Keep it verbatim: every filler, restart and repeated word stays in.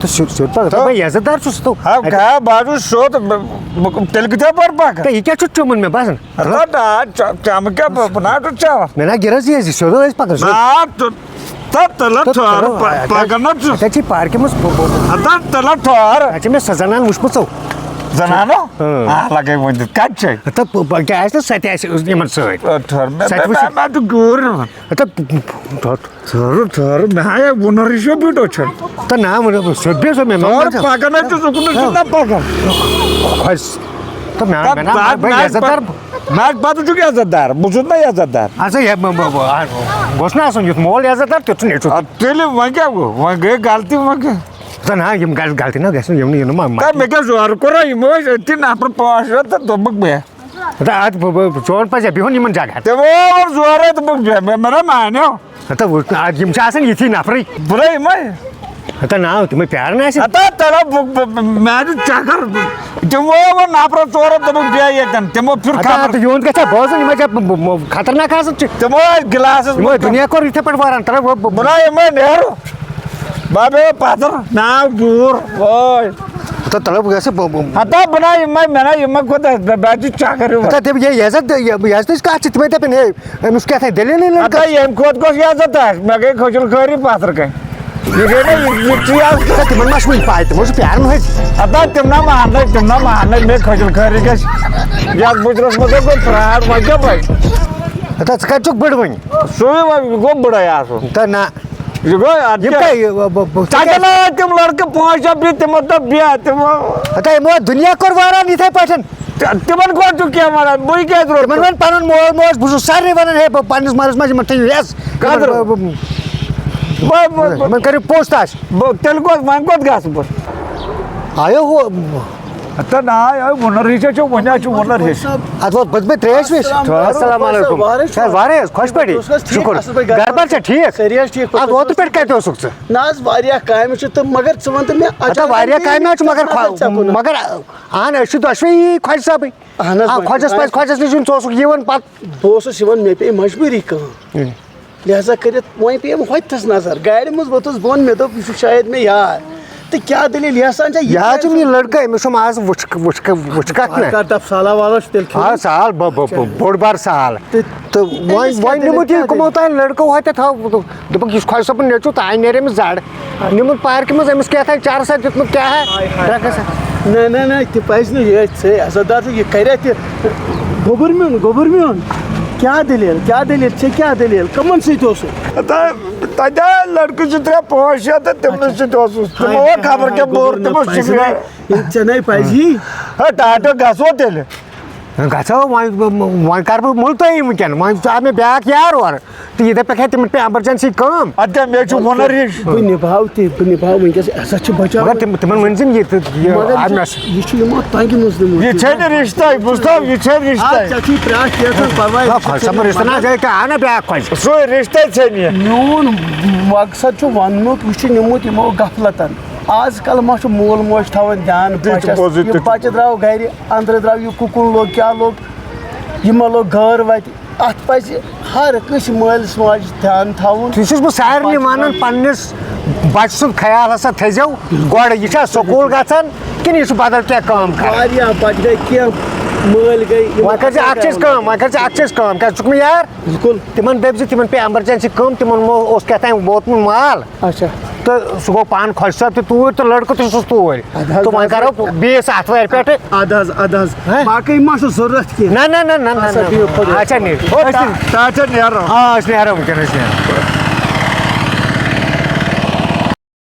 تہٕ سیوٚد سیوٚد پَکھ، تہٕ دَپان عزت دار چھُس تو۔ ہا، اَتہِ گا، بہٕ حظ چھُس سیوٚد، بہٕ، بہٕ، تیٚلہِ کۭتیٛاہ پَر پَکان؟ تہٕ یہِ کیٛاہ چھُ چومُن مےٚ باسان؟ ہتا نا، چا-، چامہٕ کیٛاہ، بہٕ، بہٕ نہ حظ چھُس چاوان۔ مےٚ نا گِرَس یہِ زِ سیوٚد ٲسۍ پَکان، سیوٚد۔ نا، تہٕ، تہٕ تیٚلہِ تہٕ ٹھٔہر، تیٚلہِ پَ-، اَتہِ، پَکان حظ چھُس۔ اَتہِ چھِ پارکہِ منٛز پو-، پو-، پو-، ہتا تیٚلہِ ٹھٔہر۔ اَتہِ چھِ مےٚ سَزَنان وٕچھمٕژو۔ زَنانو؟ اۭں۔ آ، لَگے ؤنِتھ، کَتہِ چھے؟ ہتا پ-، پ-، کیٛاہ آسہِ نہٕ، سۄ تہِ آسہِ یِمَن سۭتۍ۔ آ، ٹھٔہر، مےٚ، سۄ تہِ مےٚ، وٕچھ۔ مےٚ، مےٚ تہِ گوٗر یِوان۔ ہتا پ-، پ-، پ-، ٹھٔہر۔ ٹھٔہرٕ، ٹھٔہرٕ، مےٚ ہا یہِ وُنر یہِ چھُ بیٖٹو چھُ۔ تہٕ نا، وُنہِ سیوٚد بیٚیہِ سۄ مےٚ ٹھٔہر، مَنٛز۔ پَکان حظ چھُس، اُکُن حظ چھُس نا پَکان۔ خۄش۔ تہٕ مےٚ، تَتھ، مےٚ نا، تَتھ، بہٕ مےٚ عزت دار۔ مےٚ پَتہٕ چھُکھ عزت دار، بہٕ چھُس نا عزت دار۔ اَدٕ سا یہِ، بہٕ، بہٕ، بہٕ، بہٕ گوٚژھ نا آسُن یُتھ مول عزت دار، تیُتھ چھُ نیٚچوٗ۔ اَدٕ تیٚلہِ وۄنۍ کیٛاہ گوٚو؟ وۄنۍ گٔے غلطی، وۄنۍ کیٛاہ؟ تہٕ نا، یِم غل-، غلطی نا گژھن، یِم نہٕ یِنہٕ ما-، ما-، تَتھ مےٚ کیٛاہ زورٕ کوٚرا؟ یِم ٲسۍ أتھی نفر پانٛژھ شےٚ تہٕ دوٚپُکھ بہٕ۔ ہتا، اَتھ بہٕ، بہٕ، چون پَزِ بِہُن یِمَن جگہَن۔ تِمو ووٚن زورَے، دوٚپُکھ، مےٚ، مےٚ، مےٚ، مےٚ مانیو۔ ہتا، وۄنۍ، اَتھ، یِم چھِ آسان یِتھی نفرٕے۔ بہٕ نے یِمَے۔ ہتا، نا، تِمَے پیاران آسہِ۔ ہتا، تَلہ، بہٕ، بہٕ، بہٕ، مےٚ دیُت چکر۔ تِمو ووٚن نفرَس ژورَن، دوٚپُکھ، بیٚہہ ییٚتٮ۪ن۔ تِمو پھِر ہتا، خبر۔ تہٕ یِہُنٛد گژھِ ہا بوزُن، یِم ہا چھِ ب-، ب-، ب-، خطرناک آسان چھِ۔ تِمو ٲسۍ گِلاسَس یِمو منٛز۔ دُنیا کوٚر یِتھَے پٲٹھۍ واران، تَلہ، بہٕ، بہٕ، بہٕ نا یِمَے نیرٕ۔ بابے پتھر، ناو گوٗر، وٲے۔ تہٕ طلب گژھِ ب-، ب-، ہتا بہٕ نا یِمے، مےٚ نا یِمے کھۄتہٕ بے-، بے-، بے-، چکر ہیوٗ۔ ہتا تِم یہِ عزت، یہِ عزتٕچ کتھ چھِ، تِمے دپن، ہے، أمِس کیٛاہ تھایہِ دٔلیٖلٕے لٔڑکس؟ ہتا ییٚمہِ کھۄتہٕ کۄس عزت آسہِ، مےٚ گٔے کھٔجُل خٲری پتھر کٔنۍ۔ یہِ گٔے نا یہِ، یہِ چیٖز۔ ہتا تِمن ما چھِ وُنہِ پاے، تِمو چھُ پیاران حظ۔ ہتا تِم نا ماننٕے، تِم نا ماننٕے، مےٚ کھٔجُل خٲری گژھِ۔ یتھ بُجرس منٛز گوٚو فراڈ، وۄنۍ کیٛاہ بچہِ؟ ہتا ژٕ کتہِ چھُکھ بٔڑ وۄنۍ؟ سُے وۄنۍ گوٚو بٕڑے آسُن۔ تہٕ نہ۔ یہِ گوٚو، اَدٕ یِم کیٛاہ؟ کیٛاہ، یہِ، بہٕ، بہٕ، بہٕ ژےٚ کیٛاہ؟ گِنٛدناوَے تِم لٔڑکہٕ پانٛژھ شےٚ بیٚیہِ تِمو دوٚپ بیٚہہ، تِمو۔ ہتا یِمو دُنیا کوٚر واران یِتھَے پٲٹھۍ۔ تہِ-، تِمن گۄڈٕ چھُ کیٚنٛہہ وَنان، بٕے کیٛازِ روٚٹ؟ تِمن وَن پَنُن مول موج، بہٕ چھُس سارنٕے وَنان، ہے، بہٕ پنٛنِس مٲلِس ماجہِ یِمن تھٲیِو یَس۔ کَدٕر۔ بہٕ، بہٕ، بہٕ، بہٕ، بہٕ، یِمن کٔرِو پوٚژھ تاش۔ بہٕ، تیٚلہِ کوٚت، وۄنۍ کوٚت گژھٕ بہٕ؟ آیو ہُہ۔ ہتا نا، ہے، وُنر ہیٚچھ چھُ، وُنہِ حظ چھُ وُنر ہیٚچھ۔ اَدٕ وۄنۍ بہٕ، بہٕ ترٛیش ویش۔ السلام علیکم۔ السلام علیکم۔ ہے، وارے حظ، خۄش پٲٹھی؟ تُہۍ چھِو حظ ٹھیٖک؟ شُکُر۔ اَصٕل پٲٹھۍ؟ گَرٕ بار چھا ٹھیٖک؟ سٲری حظ ٹھیٖک پٲٹھۍ؟ اَدٕ اوترٕ پٮ۪ٹھ کَتہِ اوسُکھ ژٕ؟ نہ حظ، واریاہ کامہِ چھِ تہٕ مگر ژٕ وَن تہٕ مےٚ، ہتا اچانک واریاہ گٔے کامہِ حظ چھِ، مگر کَتھ خۄ-، ژےٚ کُن؟ مگر اَہَن، أسۍ چھِ دۄشوٕے یی خۄجہِ صٲبٕے۔ اَہَن حظ، آ، وۄنۍ خۄجَس پَزِ، خۄجَس نِش یُن، ژٕ اوسُکھ یِوان پَتہٕ۔ بہٕ اوسُس یِوان، مےٚ پیٚیہِ مجبوٗری کٲم۔ اۭں۔ لہذا کٔرِتھ وۄنۍ پیٚیَم ہوٚتہِ تھَس نظر۔ گاڑِ منٛز ووٚتھُس بۄن، مےٚ دوٚپ، یہِ چھُ شاید مےٚ یار۔ تہٕ کیٛاہ دٔلیٖل؟ یہِ ہسا چھےٚ یہِ یہِ حظ چھُم یہِ لٔڑکہٕ، أمِس چھُم آز وٕچھ-، وٕچھ-، وٕچھکھ نہ۔ کَتھ دَپ سالہ والہ چھُ تیٚلہِ کھیوٚن۔ آ، سال، بہٕ، بہٕ، بہٕ، بوٚڑ بار سال۔ تہٕ تہٕ وۄنۍ، أمِس کیٛاہ وۄنۍ دٔلیٖل؟ نِمُت یہِ کیٛاہ کٕمو دٔلیٖل؟ تام لٔڑکو ہوٚتٮ۪تھ ہاو، دوٚپُکھ، یہِ چھُ خۄجہِ صٲبُن نیٚچوٗ، تہٕ آے نیرِ أمِس زَڈ۔ نیوٗمُت پارکہِ منٛز، أمِس کیٛاہ تام چرس اَتہِ دیُتمُت، کیٛاہ ہے؟ ہاے، ہاے، ڈرٛگس۔ ہاے۔ نہ، نہ، نہ، تہِ پَزِ نہٕ یہِ، ژے عزت دار چھُ، یہِ کَرِ اَتہِ گوٚبُر میون، گوٚبُر میون۔ کیٛاہ دٔلیٖل؟ کیٛاہ دٔلیٖل؟ ژےٚ کیٛاہ دٔلیٖل؟ کَمَن سۭتۍ اوسُکھ؟ ہتا، تَتہِ آے لٔڑکہٕ زٕ ترٛےٚ پانٛژھ شےٚ تہٕ تِمنٕے اچھا۔ سۭتۍ اوسُس۔ ہاے، تِمو ہاے، خبر ہاے، کیٛاہ بوٚر، گوٚبُر نہ تِمو پَزِ سِگریٹ۔ نہٕ۔ یہِ ژےٚ نَے پَزی۔ ہے، ٹاٹو گژھو تیٚلہِ۔ گژھو، وۄنۍ، وۄنۍ کَرٕ بہٕ مُلتٲنی وٕنکٮ۪ن۔ وۄنۍ آو مےٚ بیٛاکھ یار اورٕ۔ تہٕ یہِ دَپٮ۪کھ ہے تِمَن پیٚیہِ emergency کٲم۔ اَدٕ کیٛاہ، مےٚ چھُ وُنر ہِش۔ بہٕ نِباوٕ تہِ، بہٕ نِباوٕ وٕنکٮ۪س، ہسا چھِ بچاوان۔ مگر تِم، تِمَن ؤنۍ زِن یہِ تہٕ یہِ مگر یہِ اَنَس۔ چھُ، یہِ چھُ یِمو تنٛگہِ منٛز نِمُت۔ یہِ چھے نہٕ رِشتَے، بوٗزتھا، یہِ چھے آ، رِشتَے۔ ژےٚ چھُے پرٛاٹھ کیٛاہ چھَنہٕ پَرواے، نہ، یہِ چھُ خۄش سَمر رِشتہٕ نہ، مگر ژےٚ کیٛاہ اَنَ بیٛاکھ خۄش۔ سُے رِشتَے ژھیٚنہِ۔ میون مقصد چھُ وَننُک، یہِ چھُ نِمُت یِمو غفلتَن۔ آز کل ما چھُ مول موج تھاوان دیان تہِ چھُ بَچَس؟ پوٚزُے، یہِ تہِ چھُ بَچہٕ درٛاو گَرِ، اَندرٕ درٛاو، یہِ کُکُن لوٚگ، کیٛاہ لوٚگ، یہِ ما لوٚگ گٲر وَتہِ؟ اَتھ پَزِ ہر کٲنٛسہِ مٲلِس ماجہِ دیان تھاوُن۔ یہِ چھُس بہٕ سارنٕے وَنان، پنٛنِس بَچہٕ سُنٛد خیال ہسا تھٲیزیو گۄڈٕ، یہِ چھا سکوٗل گژھان کِنہٕ یہِ چھُ بدل کینٛہہ کٲم کران؟ واریاہ بَچہٕ گٔے، کینٛہہ مٲلۍ گٔے، یِم وۄنۍ کٔرۍ زِ اَکھ چیٖز کٲم، وۄنۍ کٔرۍ زِ اَکھ چیٖز کٲم، کیٛازِ ژٕ چھُکھ مےٚ یار؟ بِلکُل۔ تِمن دٔپۍ زِ تِمن پیٚیہِ emergency کٲم، تِمن مو-، اوس کیٛاہ تام ووتمُت مال۔ اچھا۔ تہٕ سُہ گوٚو پانہٕ خۄجہِ صٲب تہِ توٗرۍ تہٕ لٔڑکہٕ تہِ چھُس توٗرۍ۔ اَدٕ حظ، تہٕ وۄنۍ اَدٕ حظ۔ کرو بیٚیِس آتھوارِ پٮ۪ٹھ۔ اَدٕ حظ، اَدٕ حظ۔ ہہ؟ باقٕے ما چھُ ضروٗرت کینٛہہ؟ نہ، نہ، نہ، نہ، نہ، اچھا، نہ۔ بِہِو خۄدایَس اچھا، حوالہٕ۔ نیٖرِو۔ أسۍ تہِ، تہِ ہا چھا نیرو؟ آ، أسۍ نیرو وٕنکیٚن، أسۍ نیرو۔